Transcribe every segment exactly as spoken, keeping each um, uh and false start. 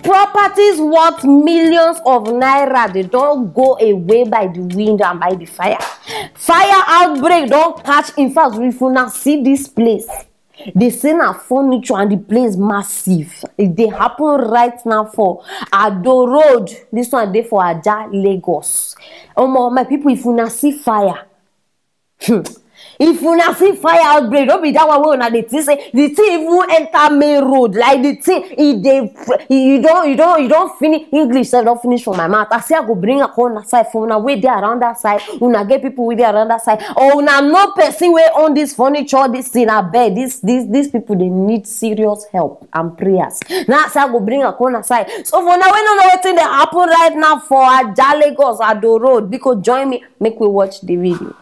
Properties worth millions of naira, they don't go away by the wind and by the fire. Fire outbreak don't catch. In fact, if una see this place, they say na furniture and the place massive. E dey happen right now for Ado Road. This one dey for Aja, Lagos. Omo, my people, if una see fire, hmm, if una see fire outbreak, no be that one wey una dey think say the thing even enter main road. Like the thing, e dey, you don, you don, you don finish. English sef don finish for my mouth. I say I go bring am come una side, for una wey dey around that side, una get people wey dey around that side, or una know person wey own this furniture, this thing, abeg, this, this, these people, they need serious help and prayers. Now I say I go bring am come una side. So for now, we no know wetin dey happen right now for Aja, Lagos, Ado Road. Because join me, make we watch the video.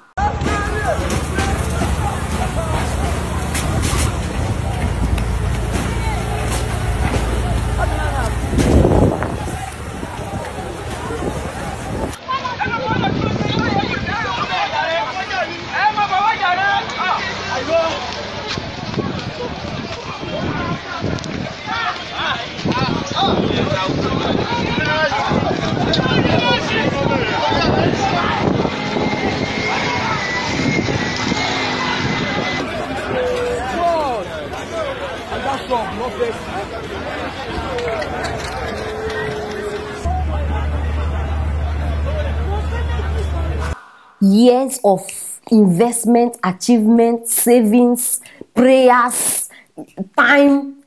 Years of investment, achievement, savings, prayers, time,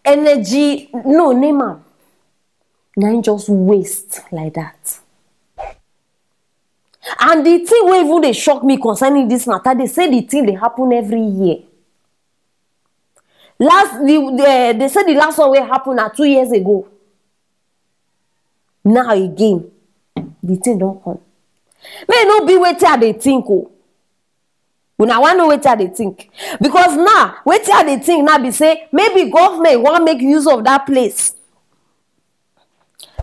energy, no, name am. Na im just waste like that. And the thing wey even dey shock me concerning this matter, they say the thing dey happen every year. Last, the, the, they say the last one wey happen na two years ago. Now again, the thing don come. May no be wetin I dey think o. Una wan know wetin I dey think? Because now, wetin I dey think now be say maybe government wan make use of that place.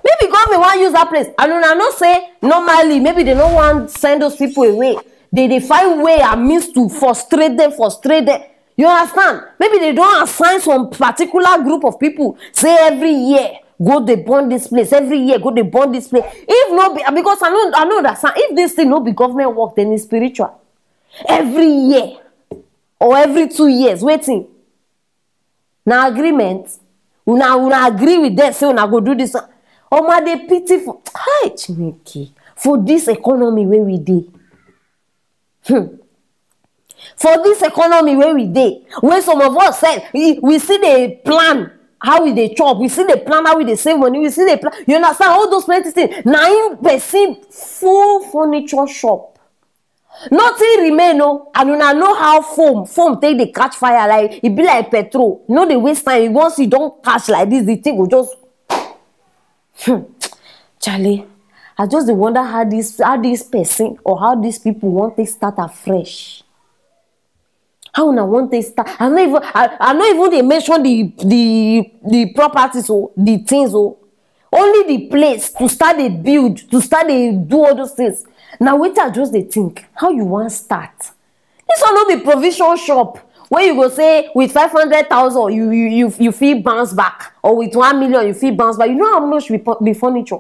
Maybe government wan use that place. And una know say normally, maybe they no wan send those people away. They dey find way and means to frustrate them, frustrate them. You understand? Maybe they don assign some particular group of people, say every year, go dey burn this place, every year, go dey burn this place. If no be, because I no, I no understand. If this thing no be government work, then it's spiritual. Every year or every two years, wetin? Na agreement? Una, una agree with them, say una go do this one. Omo, I dey pity for, hi, Chineke, for this economy wey we dey. Hmm. For this economy wey we dey, wey some of us sef, we, we still dey plan how we dey chop, we still dey plan how we dey save money, we still dey plan. You understand? All those plenty things. Na im person full furniture shop. Nothing remain o, and una know how foam, foam take dey catch fire, like, e be like petrol. No dey waste time. Once e don catch like this, the thing go just, hmm. Charlie, I just dey wonder how this, how this person or how these people wan take start afresh. How una wan take start? I no even, I, I no even dey mention the, the, the properties o, the things o. Only the place to start dey build, to start dey do all those things. Na wetin I just dey think. How you wan start? This one no be provision shop where you go say with five hundred thousand, you, you, you, you fit bounce back, or with one million, you fit bounce back. You know how much be pu-, be furniture?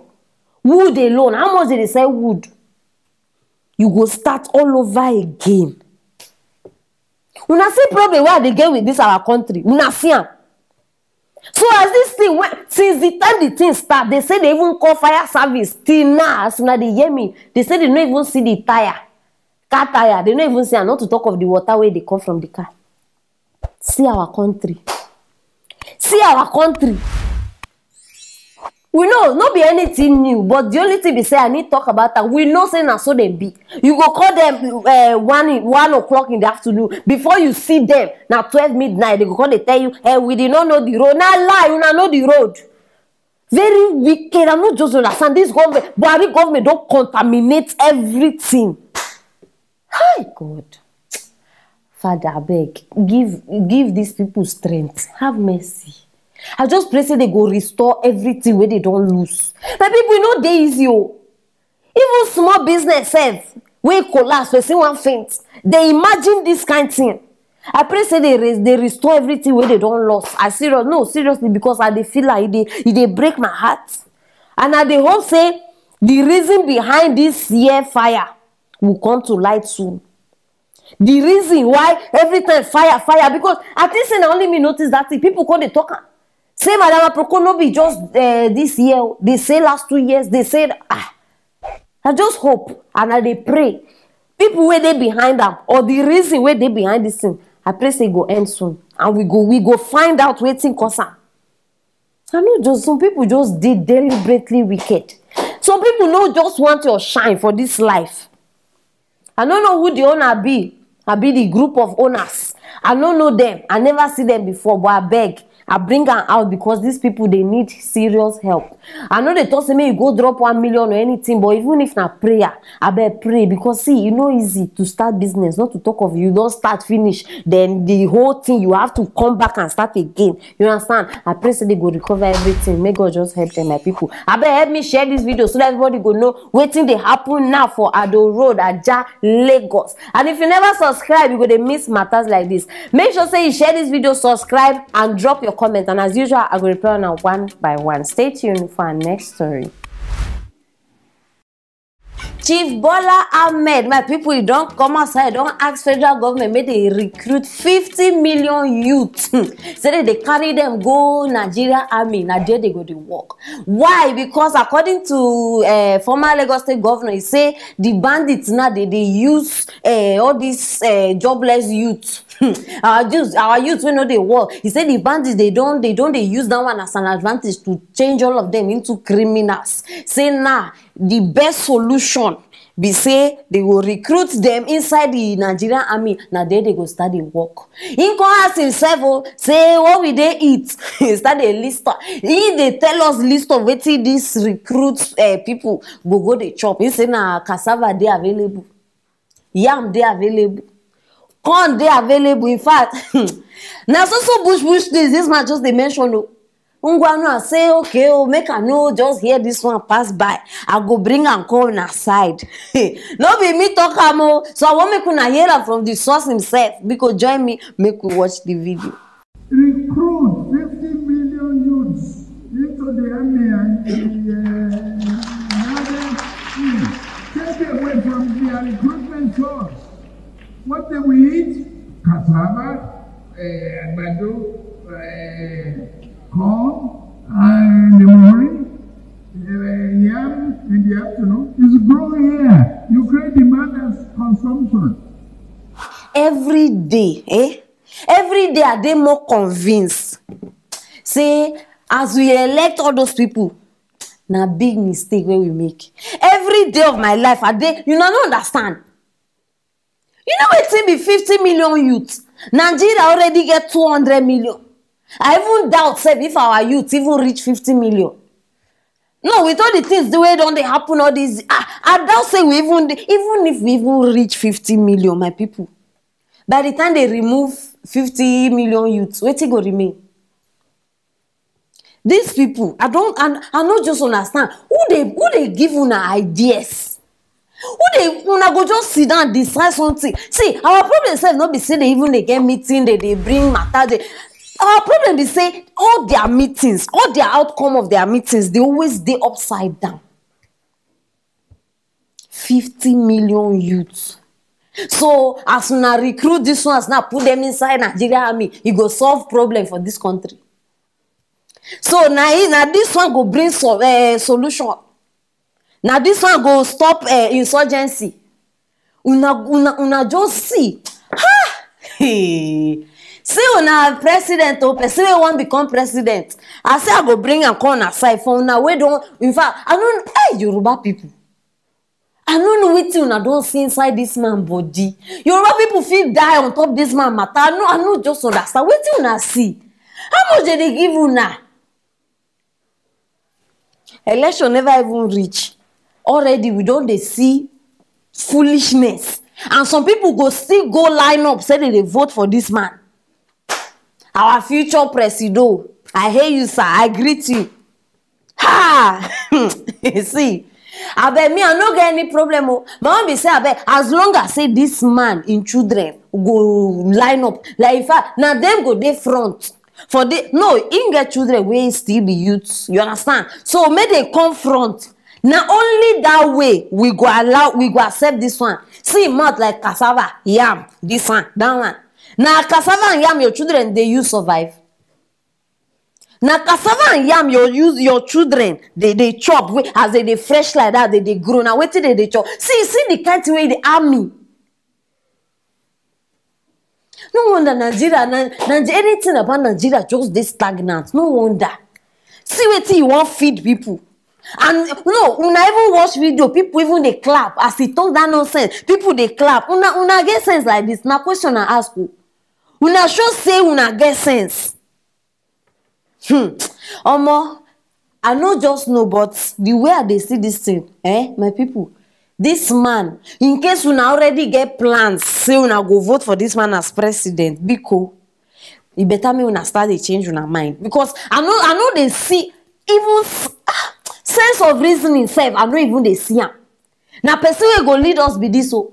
Wood alone, how much they dey sell wood? You go start all over again. Una see problem wey I dey get with this our country. Una see am. So as this thing went, since the time the thing start, they say they even call fire service. Till now, as una dey hear me, they say they no even see the tire. Car tire, they no even see am, not to talk of the water wey dey come from the car. See our country. See our country. We know, no be anything new, but the only thing be say I need talk about am. We know say na so dem be. You go call them, eh, one in, one o'clock in the afternoon. Before you see them, na twelve midnight. They go come dey tell you, "Eh, we did not know the road." Na lie, una know the road. Very wicked. I no just understand. This government, Buhari government don contaminate everything. Hi, God. Father, abeg, give, give these people strength. Have mercy. I just pray say they go restore everything wey they don lose. My people, e no dey easy o. Even small business sef wey collapse, person wan faint. Dey imagine this kind thing. I pray say they raise, they restore everything wey they don lost. I serious, no, seriously, because I dey feel like e dey, e dey break my heart. And I dey hope say the reason behind this year fire will come to light soon. The reason why every time fire, fire, because I think say na only me notice that thing. People come dey talk am. Say Madam Aproko no be just uh, this year. They say last two years. They say, ah, I just hope and I dey pray. People wey dey behind am or the reason wey dey behind this thing, I pray say e go end soon. And we go, we go find out wetin cause am. I know just some people just dey deliberately wicked. Some people no just want your shine for this life. I no know who the owner be. I be the group of owners. I no know them. I never see them before, but I beg. I bring am out because these people, they need serious help. I know they talk say make you go drop one million or anything, but even if na prayer, I beg pray because see, e no easy to start business. Not to talk of you don start finish, then the whole thing you have to come back and start again. You understand? I pray say they go recover everything. May God just help them, my people. I beg help me share this video so that everybody go know wetin dey happen now for Ado Road, Aja, Lagos. And if you never subscribe, you go dey miss matters like this. Make sure say you share this video, subscribe, and drop your comment. And as usual, I go reply on one by one. Stay tuned for our next story. Chief Bola Ahmed, my people, e don come outside, don ask federal government make they recruit fifty million youth. Hmm. Say they dey carry them go Nigeria army, na there they go dey work. Why? Because according to uh, former Lagos State governor, he say the bandits now they dey use uh, all these uh, jobless youth. Hmm. Our youth, our youth wey no dey work. He say the bandits they don they don dey use that one as an advantage to change all of them into criminals. Say now the best solution be say they go recruit them inside the Nigerian army. Na there they go start dey work. He come ask himself, oh, say what we dey eat? He start dey list am. He dey tell us list of wetin these recruit uh, people go go dey chop. He say na cassava dey available, yam dey available, corn dey available. In fact, na so so bush bush things this man just dey mention o. Ngwanu, I say okay, oh, make I no just hear this one pass by. I go bring am come na side. No be me talk am o. So I wan make una hear am from the source himself. Because join me, make we watch the video. Recruit fifty million youths into the army and the uh, take away from their recruitment source. What they will eat? Cassava, uh, agbado, uh, corn, and the morning, uh, yam in the afternoon. It's growing here. You create demand as consumption. Every day, eh? Every day I dey more convinced. Say, as we elect all those people, na big mistake wey we make. Every day of my life, I dey, you know, no understand. You know wetin be fifty million youth? Nigeria already get two hundred million. I even doubt sef if our youth even reach fifty million. No, with all the things the way don dey happen all these, ah, I doubt say we even dey, even if we even reach fifty million, my people, by the time they remove fifty million youth, wetin go remain? These people, I don't, I, I no just understand who they, who they give una ideas. Who they, una go just sit down decide something. See, our problem sef no be say they even dey get meeting, they dey bring matter. They, our problem be say all their meetings, all their outcome of their meetings, they always dey upside down. Fifty million youths. So as una recruit this ones now, put them inside Nigeria army, e go solve problem for this country. So na e, na this one go bring so, uh, solution. Na this one go stop uh, insurgency. Una, una, una just see. Ha! Hey. See una president o, person wey wan become president. I say I go bring am come una side for una wey don, in fact, I no, hey, Yoruba people. I no know wetin una don see inside this man body. Yoruba people fit die on top this man matter. I no, I no just understand wetin una see. How much dem dey give una? Election never even reach. Already we don dey see foolishness. And some people go still go line up say dem dey vote for this man. Our future presido. I hail you, sir. I greet you. Ha! See, Abeg, me, I no get any problem o. My own be say, abeg, as long as say this man in children go line up, like, in fact, na dem go dey front for the, no, im get children wey still be youths, you understand? So make dem come front. Na only that way we go allow, we go accept this one. See im mouth like cassava, yam, this one, that one. Na cassava and yam your children dey use survive. Na cassava and yam your use, your children dey dey chop, wey as dem dey fresh like that, dem dey grow. Na wetin dem dey chop. See, see the kind thing wey dey harm me. No wonder Nigeria, Ni-, Nigeria, anything about Nigeria just dey stagnant. No wonder. See wetin you wan feed people. And no, una even watch video, people even dey clap as e talk that nonsense. People dey clap. Una, una get sense like this? Na question I ask o. Una sure say una get sense? Hmm. Omo, I no just know, but the way I dey see this thing, eh, my people, this man, in case una already get plans, say una go vote for this man as president, biko, e better make una start dey change una mind, because I no, I no dey see even s-, ah, sense of reasoning sef, I no even dey see am. Na person wey go lead us be this o.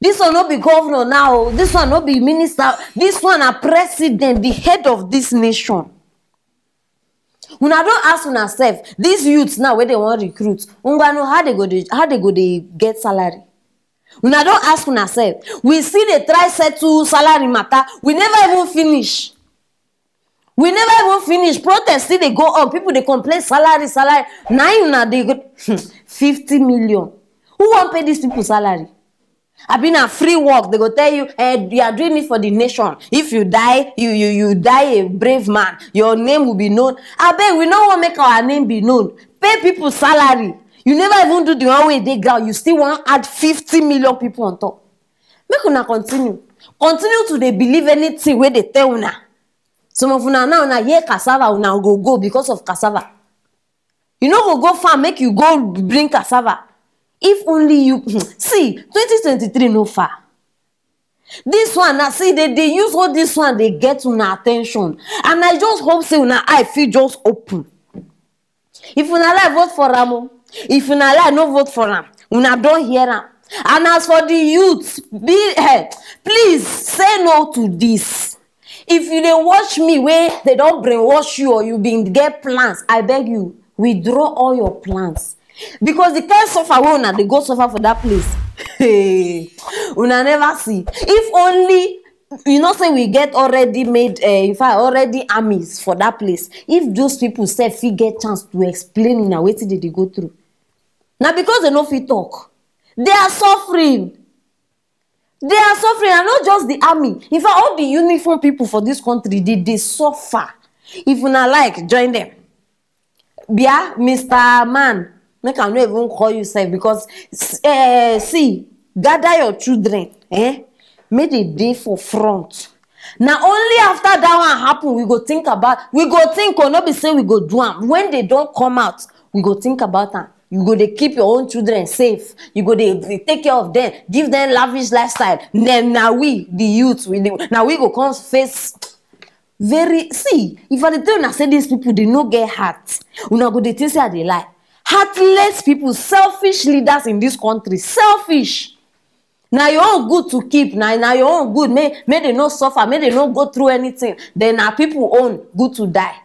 This one no be governor now o. This one no be minister. This one na president, the head of this nation. Una don ask una sef, these youths now wey dem wan recruit, ngwanu, how dem go dey, how dem go dey get salary? Una don ask una sef? We still dey try settle salary matter. We never even finish. We never even finish. Protest still dey go on. People dey complain, salary, salary. Na im una dey go, fifty million. Who wan pay these people salary? Abi na free work? Dem go tell you, eh, you are doing it for the nation. If you die, you, you, you die a brave man, your name will be known. Abeg, we no wan make our name be known. Pay people salary. You never even do the one wey dey ground. You still wan add fifty million people on top. Make una continue. Continue to dey believe anything wey dem tell una. Some of una now, una hear cassava, una go go because of cassava. You no go go farm make you go bring cassava. If only you see, twenty twenty-three no far. This one, na see, dem dey use all this one dey get una attention. And I just hope say una eye fit just open. If una like, vote for am o. If una like, no vote for am. Una don hear am. And as for the youth, be, eh, please say no to this. If you dey watch me wey dem don brainwash you or you bin get plans, I beg you, withdraw all your plans. Because the kind suffer wey una dey go suffer for that place, hey, una never see. If only, you know say we get already made, eh, in fact, already armies for that place. If those people sef fit get chance to explain una wetin dem dey go through. Na because dem no fit talk. They are suffering. They are suffering, and not just the army. In fact, all the uniform people for this country, they dey suffer. If una like, join them. Bia, Mister Man, make I no even call you sef, because, eh, see, gather your children, eh? Make dem dey for front. Na only after that one happen, we go think about, we go think o, no be say we go do am. When dem don come out, we go think about am. You go dey keep your own children safe. You go dey take care of them, give them lavish lifestyle. Then na we, the youth, we dey, na we go come face very, see, if I dey tell una say these people, dem no get heart, una go dey think say I dey lie. Heartless people, selfish leaders in this country, selfish. Na your own good to keep, na, na your own good, make, make dem no suffer, make dem no go through anything. Then na people own good to die.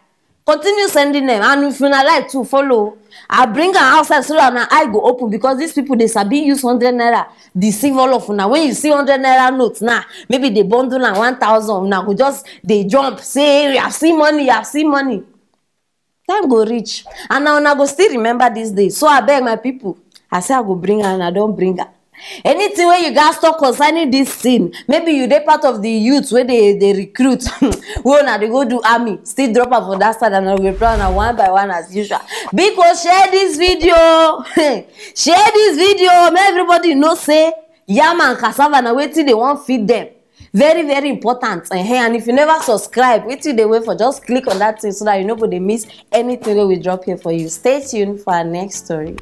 Continue sending them, and if una like to follow, I bring am outside so that una eye go open, because these people, dem sabi use hundred naira deceive all of una. When you see hundred naira notes now, maybe dem bundle am one thousand, una go just dey jump, say, "You have seen money, you have seen money." Time go reach, and na una go still remember this day. So abeg, my people, I say I go bring am, I don bring am. Anything wey you guys talk concerning this thing, maybe you dey part of the youth wey dey, dey recruit, wey una dey go do army, still drop am for that side, and I go reply una one by one as usual. Biko, share this video. Share this video, make everybody know say yam and cassava na wetin dem wan feed them. Very, very important. Ehen, and if you never subscribe, wetin you dey wait for? Just click on that thing so that you no go dey miss anything wey we drop here for you. Stay tuned for our next story.